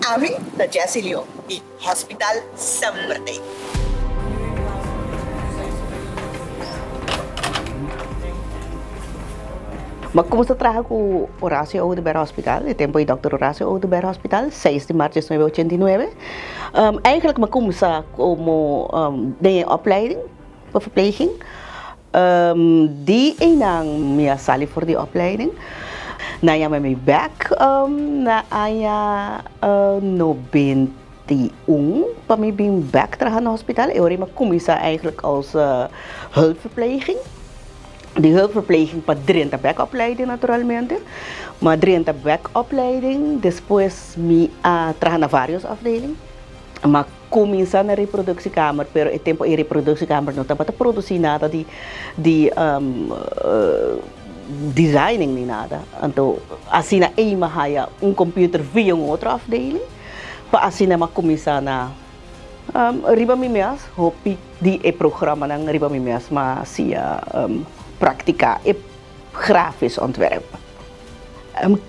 Ami ta Jessy Leon di Hospital Semper Tei. Mi a cuminsa traha cu Horacio Oduber Hospital, e tempo ei Dòkter Horacio Oduber Hospital, seis di mart diesnuebe ochenta i nuebe. Eigenlijk mi a cuminsa como den e opleiding pa verpleging. Di einan mi a sali for di opleiding. Nan yama mi bek na aña 91 pa mi bin bek traha na hospital. E ora ei mi a kuminsá eigenlijk als hulpverpleging. Di hulpverpleging pa drenta bek opleiding naturalmente. Mi a drenta bek opleiding, despues mi a traha na varios afdeling. Mi a Cuminsa na reproductiekamer, pero e tempo ey reproductiekamer no tabata produci nada di di designing ni nada. Anto asina ey mi a haya un computer via un otro afdeling pa asina mi a cuminsa na riba mi mes hopi di e programanan riba mi mes mi a hacia practica e grafisch ontwerp.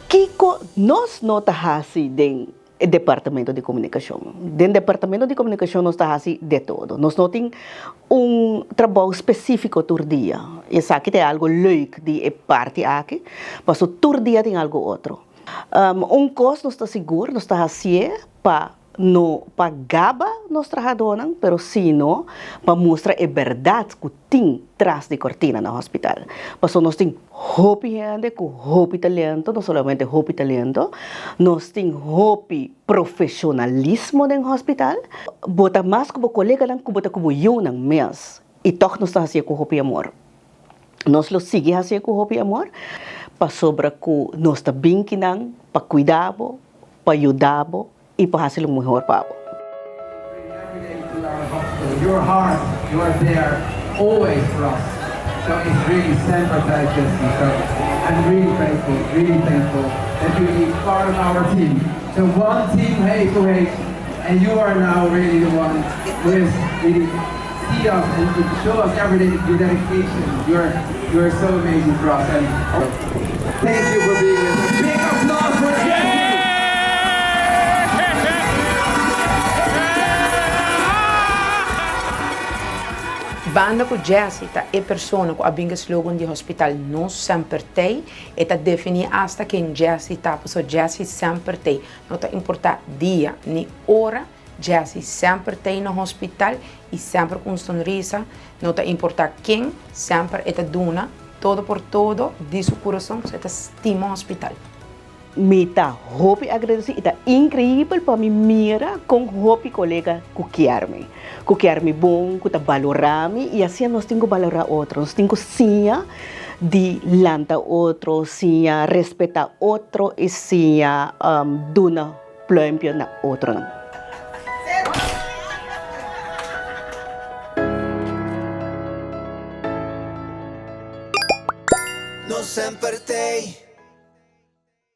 Kico nos no ta haci den E departamento di komunikashon. Den departamento di komunikashon nos ta hasi de todo. Nos no tin un trabou spesífiko tur dia. Esaki ta e algu leuk di e parti aki, pasobra tur dia tin algu otro. Un kos nos ta sigur, nos ta hasié pa no pa gaba nos trahadónan, pero sino pa mustra e bèrdat ku tin tras di kortina na hospital. Pasobra nos tin hopi hende ku hopi talento, no solamente hopi talento, nos tin hopi profesionalismo den hospital. Bo ta mas ku bo koleganan ku bo ta ku bo yunan mes i tòg nos ta hasié ku hopi amor. Nos lo sigui hasié ku hopi amor pasobra ku nos ta bin kinan pa kuida bo, pa yuda bo i pa hasi lo mehor pa bo. Your heart, you are there always for us. So it's really semper tei Jessy. So I'm really grateful, really thankful that you be part of our team. So one team H2H and you are now really the one who is really see us and show us every day your dedication. You're you're so amazing for us and thank you for being with us. Big applause for Jessy! Banda ku Jessy ta e persona ku a bin ku e slogan di hospital Nos Semper Tei, e ta definí asta ken Jessy ta, pasobra Jessy semper tei, no ta importá dia ni ora. Jessy semper t'ei na hospital y semper cu un sonrisa, no ta importa ken, semper e ta duna todo por todo di su curason pasobra e ta stima hospital. Mi ta hopi agradeci y ta increibel pa mi mira con hopi colega cu kier mi, cu kier mi bon, cu ta balora mi y asina nos tin cu balora otro, nos tin cu siña di lanta otro, siña respeta otro y siña duna pluimpje na otronan. Nos semper t'ei.